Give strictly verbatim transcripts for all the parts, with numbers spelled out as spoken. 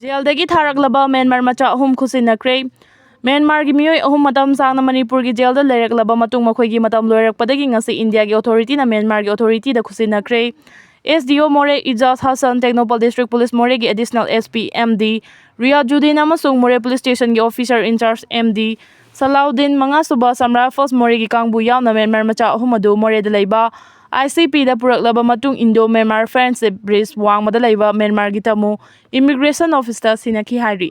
ꯖꯦꯜꯗꯒꯤ ꯊꯥꯔꯛꯂꯕ Myanmar ꯃꯆꯥ ꯑꯍꯨꯝ ꯈꯨꯠꯁꯤꯟꯅꯈ꯭ꯔꯦ꯫ ꯃ꯭ꯌꯥꯟꯃꯥꯔꯒꯤ ꯃꯤꯑꯣꯏ ꯑꯍꯨꯝ ꯃꯇꯝ ꯁꯥꯡꯅ ꯃꯅꯤꯄꯨꯔꯒꯤ ꯖꯦꯜꯗ ꯂꯩꯔꯛꯂꯕ ꯃꯇꯨꯡ, ꯃꯈꯣꯏꯒꯤ ꯃꯇꯝ ꯂꯣꯏꯔꯛꯄꯗꯒꯤ ꯉꯁꯤ ꯏꯟꯗꯤꯌꯥꯒꯤ ꯑꯣꯊꯣꯔꯤꯇꯤꯅ ꯃ꯭ꯌꯥꯟꯃꯥꯔꯒꯤ ꯑꯣꯊꯣꯔꯤꯇꯤꯗ ꯈꯨꯠꯁꯤꯟꯅꯈ꯭ꯔꯦ꯫ ꯑꯦꯁ D O Moreh Ejaz Hasan, Tengnoupal district police ꯃꯣꯔꯦꯒꯤ additional S P M D Riyajuddin ꯑꯃꯁꯨꯡ ꯃꯣꯔꯦ ꯄꯨꯂꯤꯁ ꯁ꯭ꯇꯦꯁꯟꯒꯤ officer in charge M D Salauddin, ꯃꯉꯥꯁꯨꯕ ꯁꯝ ꯔꯥꯏꯐꯜꯁ ꯃꯣꯔꯦꯒꯤ ꯀꯥꯡꯕꯨ ꯌꯥꯎꯅ ꯃ꯭ꯌꯥꯟꯃꯥꯔ ꯃꯆꯥ ꯑꯍꯨꯝ ꯑꯗꯨ ꯃꯣꯔꯦꯗ ꯂꯩꯕ ꯑꯥꯏ ꯁꯤ ꯄꯤꯗ ꯄꯨꯔꯛꯂꯕ ꯃꯇꯨꯡ, ꯏꯟꯗꯣ ꯃ꯭ꯌꯥꯟꯃꯥꯔ ꯐ꯭ꯔꯦꯟꯗꯁꯤꯞ ꯕ꯭ꯔꯤꯖ ꯋꯥꯡꯃꯗ ꯂꯩꯕ ꯃ꯭ꯌꯥꯟꯃꯥꯔꯒꯤ ꯇꯥꯃꯨ ꯏꯃꯤꯒ꯭ꯔꯦꯁꯟ ꯑꯣꯐꯤꯁꯇ ꯁꯤꯟꯅꯈꯤ ꯍꯥꯏꯔꯤ꯫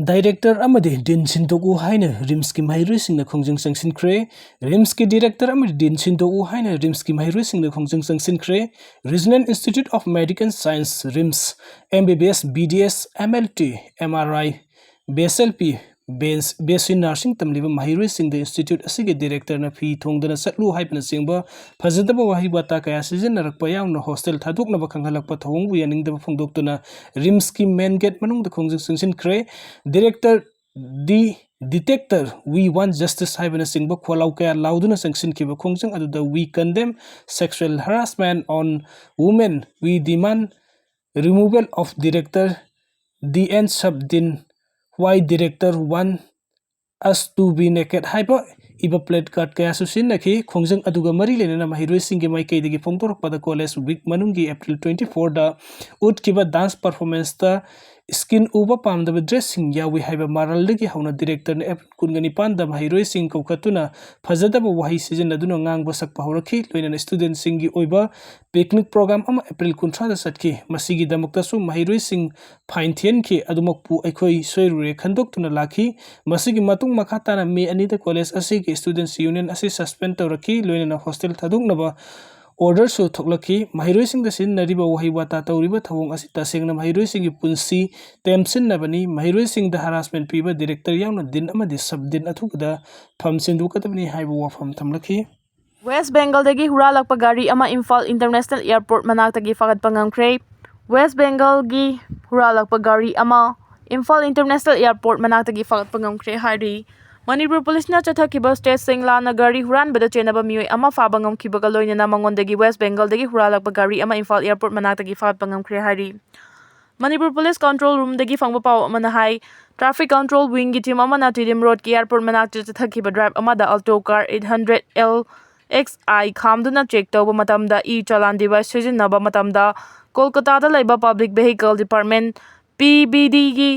ꯗꯥꯏꯔꯦꯛꯇꯔ ꯑꯃꯗꯤ ꯗꯤꯟ ꯁꯤꯟꯗꯣꯛꯎ ꯍꯥꯏꯅ ꯔꯤꯝꯁꯀꯤ ꯃꯍꯩꯔꯣꯏꯁꯤꯡꯅ ꯈꯣꯡꯖꯪ ꯆꯪꯁꯤꯟꯈ꯭ꯔꯦ꯫ ꯔꯤꯝꯁꯀꯤ ꯗꯤꯔꯦꯛꯇꯔ ꯑꯃꯗꯤ ꯗꯤꯟ ꯁꯤꯟꯗꯣꯛꯎ ꯍꯥꯏꯅ ꯔꯤꯝꯁꯀꯤ ꯃꯍꯩꯔꯣꯏꯁꯤꯡꯅ ꯈꯣꯡꯖꯪ ꯆꯪꯁꯤꯟꯈ꯭ꯔꯦ꯫ Regional Institute of Medical Science, RIMS, M B B S, B D S, M L T, M R I, B S L P, B S C ꯅꯔꯁꯤꯡ ꯇꯝꯂꯤꯕ ꯃꯍꯩꯔꯣꯏꯁꯤꯡꯗ ꯏꯟꯁꯇꯤꯇ꯭ꯌꯨꯠ ꯑꯁꯤꯒꯤ ꯗꯤꯔꯦꯛꯇꯔꯅ ꯐꯤ ꯊꯣꯡꯗꯅ ꯆꯠꯂꯨ ꯍꯥꯏꯕꯅꯆꯤꯡꯕ ꯐꯖꯗꯕ ꯋꯥꯍꯩ ꯋꯥꯇꯥ ꯀꯌꯥ ꯁꯤꯖꯤꯟꯅꯔꯛꯄ ꯌꯥꯎꯅ ꯍꯣꯁꯇꯦꯜ ꯊꯥꯗꯣꯛꯅꯕ ꯈꯪꯍꯜꯂꯛꯄ ꯊꯧꯑꯣꯡꯕꯨ ꯌꯥꯅꯤꯡꯗꯕ ꯐꯣꯡꯗꯣꯛꯇꯨꯅ ꯔꯤꯝꯁꯀꯤ ꯃꯦꯟ ꯒꯦꯠ ꯃꯅꯨꯡꯗ ꯈꯣꯡꯖꯪ ꯆꯪꯁꯤꯟꯈ꯭ꯔꯦ꯫ ꯗꯤꯔꯦꯛꯇꯔ ꯗꯤ ꯗꯤꯇꯦꯛꯇꯔ "We want justice" ꯍꯥꯏꯕꯅꯆꯤꯡꯕ ꯈꯣꯜꯂꯥꯎ ꯀꯌꯥ ꯂꯥꯎꯗꯨꯅ ꯆꯪꯁꯤꯟꯈꯤꯕ ꯈꯣꯡꯖꯪ ꯑꯗꯨꯗ "We condemn sexual harassment on women", "We demand removal of director D N Sabdin", "Why director want us to be naked" ꯍꯥꯏꯕ ꯏꯕ ꯄ꯭ꯂꯦꯠ ꯀꯥꯔꯠ ꯀꯌꯥꯁꯨ ꯁꯤꯖꯤꯟꯅꯈꯤ꯫ ꯈꯣꯡꯖꯪ ꯑꯗꯨꯒ ꯃꯔꯤ ꯂꯩꯅꯅ ꯃꯍꯩꯔꯣꯏꯁꯤꯡꯒꯤ ꯃꯥꯏꯀꯩꯗꯒꯤ ꯐꯣꯡꯗꯣꯔꯛꯄꯗ ꯀꯣꯂꯦꯖ ꯋꯤꯛ ꯃꯅꯨꯡꯒꯤ ꯑꯦꯄ꯭ꯔꯤꯜ twenty fourꯗ ꯎꯠꯈꯤꯕ ꯗꯥꯟꯁ ꯄꯔꯐꯣꯔꯃꯦꯟꯁꯇ ꯁ꯭ꯀꯤꯟ ꯎꯕ ꯄꯥꯝꯗꯕ ꯗ꯭ꯔꯦꯁꯁꯤꯡ ꯌꯥꯎꯏ ꯍꯥꯏꯕ ꯃꯔꯥꯜꯗꯒꯤ ꯍꯧꯅ ꯗꯤꯔꯦꯛꯇꯔꯅ ꯑꯦꯄ꯭ꯔꯤꯜ ꯀꯨꯟꯒ ꯅꯤꯄꯥꯟꯗ ꯃꯍꯩꯔꯣꯏꯁꯤꯡ ꯀꯧꯈꯠꯇꯨꯅ ꯐꯖꯗꯕ ꯋꯥꯍꯩ ꯁꯤꯖꯤꯟꯅꯗꯨꯅ ꯉꯥꯡꯕ ꯁꯛꯄ ꯍꯧꯔꯛꯈꯤ꯫ ꯂꯣꯏꯅꯅ ꯁ꯭ꯇꯨꯗꯦꯟꯠꯁꯤꯡꯒꯤ ꯑꯣꯏꯕ ꯄꯤꯛꯅꯤꯛ ꯄ꯭ꯔꯣꯒ꯭ꯔꯥꯝ ꯑꯃ ꯑꯦꯄ꯭ꯔꯤꯜ ꯀꯨꯟꯊ꯭ꯔꯥꯗ ꯆꯠꯈꯤ꯫ ꯃꯁꯤꯒꯤꯗꯃꯛꯇꯁꯨ ꯃꯍꯩꯔꯣꯏꯁꯤꯡ ꯐꯥꯏꯟ ꯊꯤꯍꯟꯈꯤ꯫ ꯑꯗꯨꯃꯛꯄꯨ ꯑꯩꯈꯣꯏ ꯁꯣꯏꯔꯨꯔꯦ ꯈꯟꯗꯣꯛꯇꯨꯅ ꯂꯥꯛꯈꯤ꯫ ꯃꯁꯤꯒꯤ ꯃꯇꯨꯡ ꯃꯈꯥ ꯇꯥꯅ ꯃꯦ ꯑꯅꯤꯗ ꯀꯣꯂꯦꯖ ꯑꯁꯤꯒꯤ ꯁ꯭ꯇꯨꯗꯦꯟꯠꯁ ꯌꯨꯅꯤꯌꯟ ꯑꯁꯤ ꯁꯁꯄꯦꯟ ꯇꯧꯔꯛꯈꯤ, ꯂꯣꯏꯅꯅ ꯍꯣꯁꯇꯦꯜ ꯊꯥꯗꯣꯛꯅꯕ ꯑꯣꯔꯗꯔꯁꯨ ꯊꯣꯛꯂꯛꯈꯤ꯫ ꯃꯍꯩꯔꯣꯏꯁꯤꯡꯗ ꯁꯤꯖꯤꯟꯅꯔꯤꯕ ꯋꯥꯍꯩ ꯋꯥꯇꯥ ꯇꯧꯔꯤꯕ ꯊꯧꯑꯣꯡ ꯑꯁꯤ ꯇꯁꯦꯡꯅ ꯃꯍꯩꯔꯣꯏꯁꯤꯡꯒꯤ ꯄꯨꯟꯁꯤ ꯇꯦꯝꯁꯤꯟꯅꯕꯅꯤ꯫ ꯃꯍꯩꯔꯣꯏꯁꯤꯡꯗ ꯍꯔꯥꯁꯃꯦꯟ ꯄꯤꯕ ꯗꯤꯔꯦꯛꯇꯔ ꯌꯥꯎꯅ ꯗꯤꯟ ꯑꯃꯗꯤ ꯁꯕ ꯗꯤꯟ ꯑꯊꯨꯕꯗ ꯐꯝ ꯁꯤꯟꯗꯣꯛꯀꯗꯕꯅꯤ ꯍꯥꯏꯕ ꯋꯥꯐꯝ ꯊꯝꯂꯛꯈꯤ꯫ ꯋꯦꯁ ꯕꯦꯡꯒꯜꯗꯒꯤ ꯍꯨꯔꯥꯜꯂꯛꯄ ꯒꯥꯔꯤ ꯑꯃ ꯏꯝꯐꯥꯜ ꯏꯟꯇꯔꯅꯦꯁꯅꯦꯜ ꯑꯦꯌꯔꯄꯣꯔꯠ ꯃꯅꯥꯛꯇꯒꯤ ꯐꯥꯒꯠꯄ ꯉꯝꯈ꯭ꯔꯦ꯫ ꯋꯦꯁ ꯕꯦꯡꯒꯜꯒꯤ ꯍꯨꯔꯥꯜꯂꯛꯄ ꯒꯥꯔꯤ ꯑꯃ ꯏꯝꯐꯥꯜ ꯏꯟꯇꯔꯅꯦꯁꯅꯦꯜ ꯑꯦꯌꯔꯄꯣꯔꯠ ꯃꯅꯥꯛꯇꯒꯤ ꯐꯥꯒꯠꯄ ꯉꯝꯈ꯭ꯔꯦ ꯍꯥꯏꯔꯤ꯫ ꯃꯅꯤꯄꯨꯔ ꯄꯨꯂꯤꯁꯅ ꯆꯠꯊꯈꯤꯕ ꯁ꯭ꯇꯦꯠꯁꯤꯡ ꯂꯥꯟꯅ ꯒꯥꯔꯤ ꯍꯨꯔꯥꯟꯕꯗ ꯆꯦꯟꯅꯕ ꯃꯤꯑꯣꯏ ꯑꯃ ꯐꯥꯕ ꯉꯝꯈꯤꯕꯒ ꯂꯣꯏꯅꯅ ꯃꯉꯣꯟꯗꯒꯤ ꯋꯦꯁ ꯕꯦꯡꯒꯜꯗꯒꯤ ꯍꯨꯔꯥꯜꯂꯛꯄ ꯒꯥꯔꯤ ꯑꯃ ꯏꯝꯐꯥꯜ ꯑꯦꯌꯔꯄꯣꯔꯠ ꯃꯅꯥꯛꯇꯒꯤ ꯐꯥꯒꯠꯄ ꯉꯝꯈ꯭ꯔꯦ ꯍꯥꯏꯔꯤ꯫ ꯃꯅꯤꯄꯨꯔ ꯄꯨꯂꯤꯁ ꯀꯟꯇ꯭ꯔꯣꯜ ꯔꯨꯝꯗꯒꯤ ꯐꯪꯕ ꯄꯥꯎ ꯑꯃꯅ ꯍꯥꯏ, ꯇ꯭ꯔꯥꯐꯤꯛ ꯀꯟꯇ꯭ꯔꯣꯜ ꯋꯤꯡꯒꯤ ꯇꯤꯝ ꯑꯃꯅ ꯇꯤꯗꯤꯝ ꯔꯣꯗꯀꯤ ꯑꯦꯌꯔꯄꯣꯔꯠ ꯃꯅꯥꯛꯇ ꯆꯠꯊꯈꯤꯕ ꯗ꯭ꯔꯥꯏꯚ ꯑꯃꯗ Alto car eight hundred L X I ꯈꯥꯝꯗꯨꯅ ꯆꯦꯛ ꯇꯧꯕ ꯃꯇꯝꯗ ꯏ ꯆꯂꯥꯟ ꯗꯤꯚꯥꯏꯁ ꯁꯤꯖꯤꯟꯅꯕ ꯃꯇꯝꯗ ꯀꯣꯜꯀꯇꯥꯗ ꯂꯩꯕ public vehicle department, P B D ꯒꯤ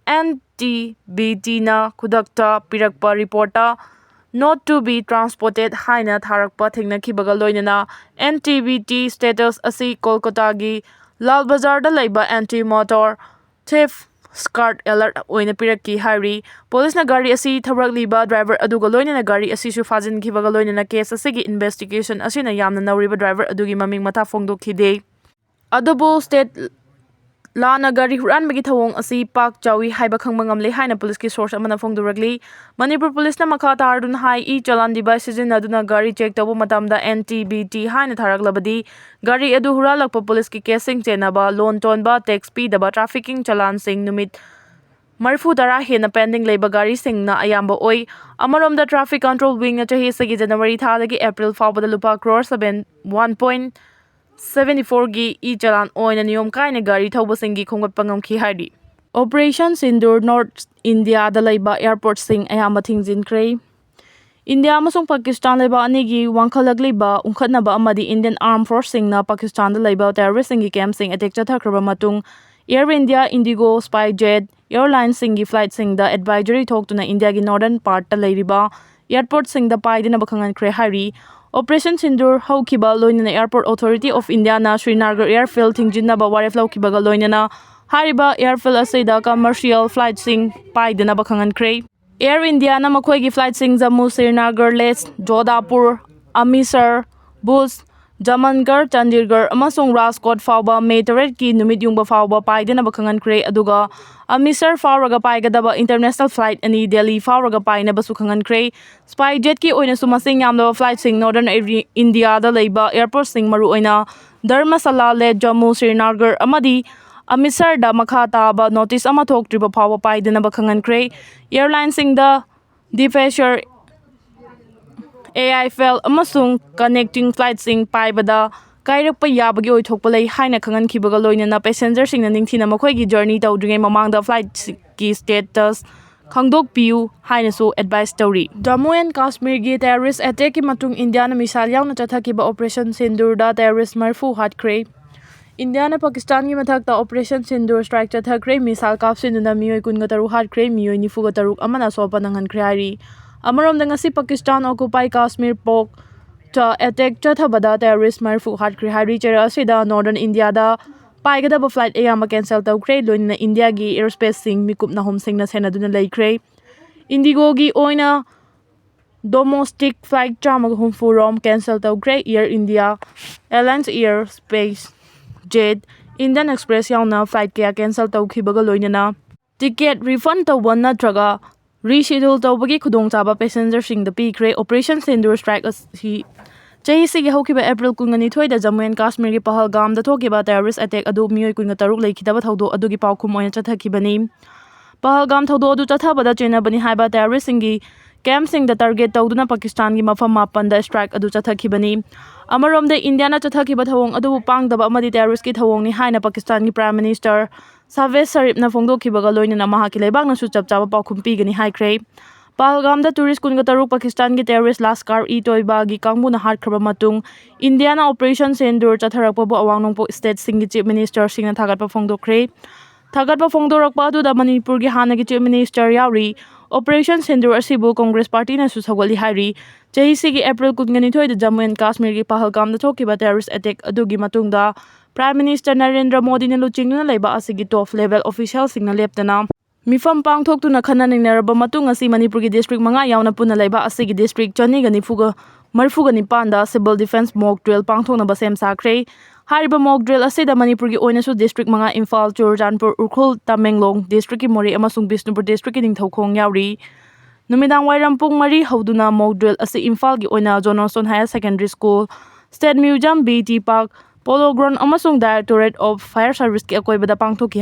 N T B T ꯅ ꯈꯨꯗꯛꯇ ꯄꯤꯔꯛꯄ ꯔꯤꯄꯣꯔꯠꯇ "Not to be transported" ꯍꯥꯏꯅ ꯊꯥꯔꯛꯄ ꯊꯦꯡꯅꯈꯤꯕꯒ ꯂꯣꯏꯅꯅ N T B T status ꯑꯁꯤ ꯀꯣꯜꯀꯇꯥꯒꯤ ꯂꯥꯜ ꯕꯖꯥꯔꯗ ꯂꯩꯕ anti motor theft squad alert ꯑꯣꯏꯅ ꯄꯤꯔꯛꯈꯤ ꯍꯥꯏꯔꯤ꯫ ꯄꯨꯂꯤꯁꯅ ꯒꯥꯔꯤ ꯑꯁꯤ ꯊꯧꯔꯛꯂꯤꯕ ꯗ꯭ꯔꯥꯏꯚꯔ ꯑꯗꯨꯒ ꯂꯣꯏꯅꯅ ꯒꯥꯔꯤ ꯑꯁꯤꯁꯨ ꯐꯥꯖꯤꯟꯈꯤꯕꯒ ꯂꯣꯏꯅꯅ ꯀꯦꯁ ꯑꯁꯤꯒꯤ ꯏꯟꯚꯦꯁꯇꯤꯒꯦꯁꯟ ꯑꯁꯤꯅ ꯌꯥꯝꯅ ꯅꯧꯔꯤꯕ ꯗ꯭ꯔꯥꯏꯚꯔ ꯑꯗꯨꯒꯤ ꯃꯃꯤꯡ ꯃꯊꯥ ꯐꯣꯡꯗꯣꯛꯈꯤꯗꯦ꯫ ꯑꯗꯨꯕꯨ ꯁ꯭ꯇꯦꯠ ꯂꯥꯟꯅ ꯒꯥꯔꯤ ꯍꯨꯔꯥꯟꯕꯒꯤ ꯊꯧꯑꯣꯡ ꯑꯁꯤ ꯄꯥꯛ ꯆꯥꯎꯏ ꯍꯥꯏꯕ ꯈꯪꯕ ꯉꯝꯂꯦ ꯍꯥꯏꯅ ꯄꯨꯂꯤꯁꯀꯤ ꯁꯣꯔꯁ ꯑꯃꯅ ꯐꯣꯡꯗꯣꯔꯛꯂꯤ꯫ ꯃꯅꯤꯄꯨꯔ ꯄꯨꯂꯤꯁꯅ ꯃꯈꯥ ꯇꯥꯔꯗꯨꯅ ꯍꯥꯏ, ꯏ ꯆꯂꯥꯟ ꯗꯤꯚꯥꯏꯁ ꯁꯤꯖꯤꯟꯅꯗꯨꯅ ꯒꯥꯔꯤ ꯆꯦꯛ ꯇꯧꯕ ꯃꯇꯝꯗ N T B T ꯍꯥꯏꯅ ꯊꯥꯔꯛꯂꯕꯗꯤ ꯒꯥꯔꯤ ꯑꯗꯨ ꯍꯨꯔꯥꯜꯂꯛꯄ ꯄꯨꯂꯤꯁꯀꯤ ꯀꯦꯁꯁꯤꯡ ꯆꯦꯟꯅꯕ, ꯂꯣꯟ ꯇꯣꯟꯕ, ꯇꯦꯛꯁ ꯄꯤꯗꯕ, ꯇ꯭ꯔꯥꯐꯤꯀꯤꯡ ꯆꯂꯥꯟꯁꯤꯡ ꯅꯨꯃꯤꯠ ꯃꯔꯤꯐꯨ ꯇꯔꯥ ꯍꯦꯟꯅ ꯄꯦꯟꯗꯤꯡ ꯂꯩꯕ ꯒꯥꯔꯤꯁꯤꯡꯅ ꯑꯌꯥꯝꯕ ꯑꯣꯏ꯫ ꯑꯃꯔꯣꯝꯗ ꯇ꯭ꯔꯥꯐꯤꯛ ꯀꯟꯇ꯭ꯔꯣꯜ ꯋꯤꯡꯅ ꯆꯍꯤ ꯑꯁꯤꯒꯤ ꯖꯅꯋꯥꯔꯤ ꯊꯥꯗꯒꯤ ꯑꯦꯄ꯭ꯔꯤꯜ ꯐꯥꯎꯕꯗ ꯂꯨꯄꯥ crore seven, one point seventy fourꯒꯤ E ꯆꯂꯥꯟ ꯑꯣꯏꯅ ꯅꯤꯌꯣꯝ ꯀꯥꯏꯅ ꯒꯥꯔꯤ ꯊꯧꯕꯁꯤꯡꯒꯤ ꯈꯣꯝꯒꯠꯄ ꯉꯝꯈꯤ ꯍꯥꯏꯔꯤ꯫ ꯑꯣꯄꯔꯦꯁꯟ ꯁꯤꯟꯗꯨꯔ ꯅꯣꯔꯠ ꯏꯟꯗꯤꯌꯥꯗ ꯂꯩꯕ ꯑꯦꯌꯥꯔꯄꯣꯔꯠꯁꯤꯡ ꯑꯌꯥꯝꯕ ꯊꯤꯡꯖꯤꯟꯈ꯭ꯔꯦ꯫ ꯏꯟꯗꯤꯌꯥ ꯑꯃꯁꯨꯡ ꯄꯥꯀꯤꯁꯇꯥꯟ ꯂꯩꯕꯥꯛ ꯑꯅꯤꯒꯤ ꯋꯥꯡꯈꯠꯂꯛꯂꯤꯕ ꯎꯪꯈꯠꯅꯕ ꯑꯃꯗꯤ ꯏꯟꯗꯤꯌꯟ ꯑꯥꯔꯝ ꯐꯣꯔꯁꯁꯤꯡꯅ ꯄꯥꯀꯤꯁꯇꯥꯟꯗ ꯂꯩꯕ ꯇꯦꯔꯣꯔꯤꯁꯁꯤꯡꯒꯤ ꯀꯦꯝꯞꯁꯤꯡ ꯑꯦꯇꯦꯛ ꯆꯠꯊꯈ꯭ꯔꯕ ꯃꯇꯨꯡ, Air India, IndiGo, SpiceJet ꯑꯦꯌꯔꯂꯥꯏꯟꯁꯤꯡꯒꯤ ꯐ꯭ꯂꯥꯏꯠꯁꯤꯡꯗ ꯑꯦꯗꯚꯥꯏꯖꯔꯤ ꯊꯣꯛꯇꯨꯅ ꯏꯟꯗꯤꯌꯥꯒꯤ ꯅꯣꯔꯗꯔꯟ ꯄꯥꯔꯠꯇ ꯂꯩꯔꯤꯕ ꯑꯦꯌꯔꯄꯣꯔꯠꯁꯤꯡꯗ ꯄꯥꯏꯗꯅꯕ ꯈꯪꯍꯟꯈ꯭ꯔꯦ ꯍꯥꯏꯔꯤ꯫ ꯑꯣꯄꯔꯦꯁꯟ ꯁꯤꯟꯗꯨꯔ ꯍꯧꯈꯤꯕ ꯂꯣꯏꯅꯅ Airport Authority of Indiaꯅ ꯁ꯭ꯔꯤꯅꯥꯒꯔ ꯑꯦꯌꯔꯐꯤꯜꯗ ꯊꯤꯡꯖꯤꯟꯅꯕ ꯋꯥꯔꯦꯞ ꯂꯧꯈꯤꯕꯒ ꯂꯣꯏꯅꯅ ꯍꯥꯏꯔꯤꯕ ꯑꯦꯌꯔꯐꯤꯜꯗ ꯑꯁꯤꯗ ꯀꯃꯔꯁꯤꯌꯦꯜ ꯐ꯭ꯂꯥꯏꯠꯁꯤꯡ ꯄꯥꯏꯗꯅꯕ ꯈꯪꯍꯟꯈ꯭ꯔꯦ꯫ ꯑꯦꯌꯔ ꯏꯟꯗꯤꯌꯥꯅ ꯃꯈꯣꯏꯒꯤ ꯐ꯭ꯂꯥꯏꯠꯁꯤꯡ ꯖꯝꯃꯨ, ꯁ꯭ꯔꯤꯅꯥꯒꯔ, ꯂꯦꯍ, ꯖꯣꯙꯥꯄꯨꯔ, ꯑꯃ꯭ꯔꯤꯠꯁꯔ, ꯚꯨꯖ, ꯖꯃꯟꯒꯔ, ꯆꯟꯗꯤꯒꯔ ꯑꯃꯁꯨꯡ ꯔꯥꯖꯀꯣꯠ ꯐꯥꯎꯕ ꯃꯦ ꯇꯔꯦꯠꯀꯤ ꯅꯨꯃꯤꯠ ꯌꯨꯡꯕ ꯐꯥꯎꯕ ꯄꯥꯏꯗꯅꯕ ꯈꯪꯍꯟꯈ꯭ꯔꯦ, ꯑꯗꯨꯒ ꯑꯃ꯭ꯔꯤꯠꯁꯔ ꯐꯥꯎꯔꯒ ꯄꯥꯏꯒꯗꯕ ꯏꯟꯇꯔꯅꯦꯁꯅꯦꯜ ꯐ꯭ꯂꯥꯏꯠ ꯑꯅꯤ ꯗꯦꯜꯂꯤ ꯐꯥꯎꯔꯒ ꯄꯥꯏꯅꯕꯁꯨ ꯈꯪꯍꯟꯈ꯭ꯔꯦ꯫ ꯁ꯭ꯄꯥꯏ ꯖꯦꯠꯀꯤ ꯑꯣꯏꯅꯁꯨ ꯃꯁꯤꯡ ꯌꯥꯝꯂꯕ ꯐ꯭ꯂꯥꯏꯠꯁꯤꯡ ꯅꯣꯔꯗꯔꯟ ꯑꯦꯔꯤ-, ꯏꯟꯗꯤꯌꯥꯗ ꯂꯩꯕ ꯑꯦꯌꯔꯄꯣꯔꯠꯁꯤꯡ, ꯃꯔꯨꯑꯣꯏꯅ ꯙꯔꯃꯁꯥꯂꯥ, ꯂꯦꯍ, ꯖꯝꯃꯨ, ꯁ꯭ꯔꯤꯅꯥꯒꯔ ꯑꯃꯗꯤ ꯑꯃ꯭ꯔꯤꯠꯁꯔꯗ ꯃꯈꯥ ꯇꯥꯕ ꯅꯣꯇꯤꯁ ꯑꯃ ꯊꯣꯛꯇ꯭ꯔꯤꯕ ꯐꯥꯎꯕ ꯄꯥꯏꯗꯅꯕ ꯈꯪꯍꯟꯈ꯭ꯔꯦ꯫ ꯑꯦꯌꯔꯂꯥꯏꯟꯁꯤꯡꯗ ꯗꯤꯄꯦꯆꯔ, ꯑꯦ ꯑꯥꯏ ꯐꯦꯜ ꯑꯃꯁꯨꯡ ꯀꯅꯦꯛꯇꯤꯡ ꯐ꯭ꯂꯥꯏꯠꯁꯤꯡ ꯄꯥꯏꯕꯗ ꯀꯥꯏꯔꯛꯄ ꯌꯥꯕꯒꯤ ꯑꯣꯏꯊꯣꯛꯄ ꯂꯩ ꯍꯥꯏꯅ ꯈꯪꯍꯟꯈꯤꯕꯒ ꯂꯣꯏꯅꯅ passengerꯁꯤꯡꯅ ꯅꯤꯡꯊꯤꯅ ꯃꯈꯣꯏꯒꯤ journey ꯇꯧꯗ꯭ꯔꯤꯉꯩ ꯃꯃꯥꯡꯗ flightꯀꯤ status ꯈꯪꯗꯣꯛꯄꯤꯌꯨ ꯍꯥꯏꯅꯁꯨ advice ꯇꯧꯔꯤ꯫ ꯖꯝꯃꯨ ꯑꯦꯟ ꯀꯥꯁꯃꯤꯔꯒꯤ terrorist attackꯀꯤ ꯃꯇꯨꯡ ꯏꯟꯗꯤꯌꯥꯅ missile ꯌꯥꯎꯅ ꯆꯠꯊꯈꯤꯕ Operation Sindoorꯗ terrorist ꯃꯔꯤꯐꯨ ꯍꯥꯠꯈ꯭ꯔꯦ꯫ ꯏꯟꯗꯤꯌꯥꯅ ꯄꯥꯀꯤꯁꯇꯥꯟꯒꯤ ꯃꯊꯛꯇ Operation Sindoor strike ꯆꯠꯊꯈ꯭ꯔꯦ꯫ Missile ꯀꯥꯞꯁꯤꯟꯗꯨꯅ ꯃꯤꯑꯣꯏ ꯀꯨꯟꯒ ꯇꯔꯨꯛ ꯍꯥꯠꯈ꯭ꯔꯦ, ꯃꯤꯑꯣꯏ ꯅꯤꯐꯨꯒ ꯇꯔꯨꯛ ꯑꯃꯅ ꯑꯁꯣꯛ ꯑꯄꯟ ꯅꯪꯍꯟꯈ꯭ꯔꯦ ꯍꯥꯏꯔꯤ꯫ ꯑꯃꯔꯣꯝꯗ, ꯉꯁꯤ ꯄꯥꯀꯤꯁꯇꯥꯟ occupied Kashmir Pakꯇ attack ꯆꯠꯊꯕꯗ terrorist ꯃꯔꯤꯐꯨ ꯍꯥꯠꯈ꯭ꯔꯦ ꯍꯥꯏꯔꯤ꯫ ꯆꯩꯔꯥꯛ ꯑꯁꯤꯗ Northern Indiaꯗ ꯄꯥꯏꯒꯗꯕ flight ꯑꯌꯥꯝꯕ cancel ꯇꯧꯈ꯭ꯔꯦ, ꯂꯣꯏꯅꯅ ꯏꯟꯗꯤꯌꯥꯒꯤ airspaceꯁꯤꯡ ꯃꯤꯀꯨꯞ ꯅꯥꯍꯨꯝꯁꯤꯡꯅ ꯁꯦꯟꯅꯗꯨꯅ ꯂꯩꯈ꯭ꯔꯦ꯫ IndiGoꯒꯤ ꯑꯣꯏꯅ domestic flight ꯆꯥꯝꯃꯒ ꯍꯨꯝꯐꯨ ꯔꯣꯝ cancel ꯇꯧꯈ꯭ꯔꯦ꯫ Air India, Alliance Air, SpiceJet, Indian Express ꯌꯥꯎꯅ flight ꯀꯌꯥ cancel ꯇꯧꯈꯤꯕꯒ ꯂꯣꯏꯅꯅ ticket refund ꯇꯧꯕ ꯅꯠꯇ꯭ꯔꯒ reschedule ꯇꯧꯕꯒꯤ ꯈꯨꯗꯣꯡꯆꯥꯕ passengerꯁꯤꯡꯗ ꯄꯤꯈ꯭ꯔꯦ꯫ Operation Sindoor strike ꯑꯁꯤ ꯆꯍꯤꯁꯤꯒꯤ ꯍꯧꯈꯤꯕ April ꯀꯨꯟꯒꯅꯤꯊꯣꯏꯗ ꯖꯝꯃꯨ ꯑꯦꯟ ꯀꯥꯁꯃꯤꯔꯒꯤ ꯄꯍꯜꯒꯥꯝꯗ ꯊꯣꯛꯈꯤꯕ terrorist attack ꯑꯗꯨ ꯃꯤꯑꯣꯏ ꯀꯨꯟꯒ ꯇꯔꯨꯛ ꯂꯩꯈꯤꯗꯕ ꯊꯧꯗꯣꯛ ꯑꯗꯨꯒꯤ ꯄꯥꯎꯈꯨꯝ ꯑꯣꯏꯅ ꯆꯠꯊꯈꯤꯕꯅꯤ꯫ ꯄꯍꯜꯒꯥꯝ ꯊꯧꯗꯣꯛ ꯑꯗꯨ ꯆꯠꯊꯕꯗ ꯆꯦꯟꯅꯕꯅꯤ ꯍꯥꯏꯕ terroristꯁꯤꯡꯒꯤ campꯁꯤꯡꯗ target ꯇꯧꯗꯨꯅ ꯄꯥꯀꯤꯁꯇꯥꯟꯒꯤ ꯃꯐꯝ ꯃꯥꯄꯟꯗ strike ꯑꯗꯨ ꯆꯠꯊꯈꯤꯕꯅꯤ꯫ ꯑꯃꯔꯣꯝꯗ, ꯏꯟꯗꯤꯌꯥꯅ ꯆꯠꯊꯈꯤꯕ ꯊꯧꯑꯣꯡ ꯑꯗꯨꯕꯨ ꯄꯥꯡꯗꯕ ꯑꯃꯗꯤ terroristꯀꯤ ꯊꯧꯑꯣꯡꯅꯤ ꯍꯥꯏꯅ ꯄꯥꯀꯤꯁꯇꯥꯟꯒꯤ Prime Minister ꯁꯥꯍꯕꯥꯖ ꯁꯔꯤꯐꯅ ꯐꯣꯡꯗꯣꯛꯈꯤꯕꯒ ꯂꯣꯏꯅꯅ ꯃꯍꯥꯛꯀꯤ ꯂꯩꯕꯥꯛꯅꯁꯨ ꯆꯞ ꯆꯥꯕ ꯄꯥꯎꯈꯨꯝ ꯄꯤꯒꯅꯤ ꯍꯥꯏꯈ꯭ꯔꯦ꯫ ꯄꯍꯜꯒꯥꯝꯗ tourist ꯀꯨꯟꯒ ꯇꯔꯨꯛ ꯄꯥꯀꯤꯁꯇꯥꯟꯒꯤ terrorist Lashkar-e-Toibaꯒꯤ ꯀꯥꯡꯕꯨꯅ ꯍꯥꯠꯈ꯭ꯔꯕ ꯃꯇꯨꯡ, ꯏꯟꯗꯤꯌꯥꯅ Operation Sindoor ꯆꯠꯊꯔꯛꯄꯕꯨ ꯑꯋꯥꯡ ꯅꯣꯡꯄꯣꯛ stateꯁꯤꯡꯒꯤ chief ministerꯁꯤꯡꯅ ꯊꯥꯒꯠꯄ ꯐꯣꯡꯗꯣꯛꯈ꯭ꯔꯦ꯫ ꯊꯥꯒꯠꯄ ꯐꯣꯡꯗꯣꯔꯛꯄ ꯑꯗꯨꯗ ꯃꯅꯤꯄꯨꯔꯒꯤ ꯍꯥꯟꯅꯒꯤ chief minister ꯌꯥꯎꯔꯤ꯫ Operation Sindoor ꯑꯁꯤꯕꯨ Congress partyꯅꯁꯨ ꯁꯧꯒꯠꯂꯤ ꯍꯥꯏꯔꯤ꯫ ꯆꯍꯤꯁꯤꯒꯤ April ꯀꯨꯟꯒꯅꯤꯊꯣꯏꯗ ꯖꯝꯃꯨ ꯑꯦꯟ ꯀꯥꯁꯃꯤꯔꯒꯤ ꯄꯍꯜꯒꯥꯝꯗ ꯊꯣꯛꯈꯤꯕ terrorist attack ꯑꯗꯨꯒꯤ ꯃꯇꯨꯡꯗ Prime Minister ꯅꯔꯦꯟꯗ꯭ꯔ ꯃꯣꯗꯤꯅ ꯂꯨꯆꯤꯡꯗꯨꯅ ꯂꯩꯕꯥꯛ ꯑꯁꯤꯒꯤ top level officialꯁꯤꯡꯅ ꯂꯦꯞꯇꯅ ꯃꯤꯐꯝ ꯄꯥꯡꯊꯣꯛꯇꯨꯅ ꯈꯟꯅ ꯅꯩꯅꯔꯕ ꯃꯇꯨꯡ, ꯉꯁꯤ ꯃꯅꯤꯄꯨꯔꯒꯤ district ꯃꯉꯥ ꯌꯥꯎꯅ ꯄꯨꯟꯅ ꯂꯩꯕꯥꯛ ꯑꯁꯤꯒꯤ district ꯆꯅꯤꯒ ꯅꯤꯐꯨꯒ, ꯃꯔꯤꯐꯨꯒ ꯅꯤꯄꯥꯟꯗ civil defence mock drill ꯄꯥꯡꯊꯣꯛꯅꯕ ꯁꯦꯝ ꯁꯥꯈ꯭ꯔꯦ꯫ ꯍꯥꯏꯔꯤꯕ mock drill ꯑꯁꯤꯗ ꯃꯅꯤꯄꯨꯔꯒꯤ ꯑꯣꯏꯅꯁꯨ district ꯃꯉꯥ, ꯏꯝꯐꯥꯜ, ꯆꯨꯔꯆꯥꯟꯄꯨꯔ, ꯎꯈ꯭ꯔꯨꯜ, ꯇꯃꯦꯡꯂꯣꯡ districtꯀꯤ ꯃꯣꯔꯦ ꯑꯃꯁꯨꯡ ꯕꯤꯁꯅꯨꯄꯨꯔ districtꯀꯤ ꯅꯤꯡꯊꯧꯈꯣꯡ ꯌꯥꯎꯔꯤ꯫ ꯅꯨꯃꯤꯗꯥꯡ ꯋꯥꯏꯔꯝ ꯄꯨꯡ ꯃꯔꯤ ꯍꯧꯗꯨꯅ mock drill ꯑꯁꯤ ꯏꯝꯐꯥꯜꯒꯤ ꯑꯣꯏꯅ Johnson Higher Secondary School, State Museum, B T Park, Polo Ground ꯑꯃꯁꯨꯡ Directorate of Fire Serviceꯀꯤ ꯑꯀꯣꯏꯕꯗ ꯄꯥꯡꯊꯣꯛꯈꯤ꯫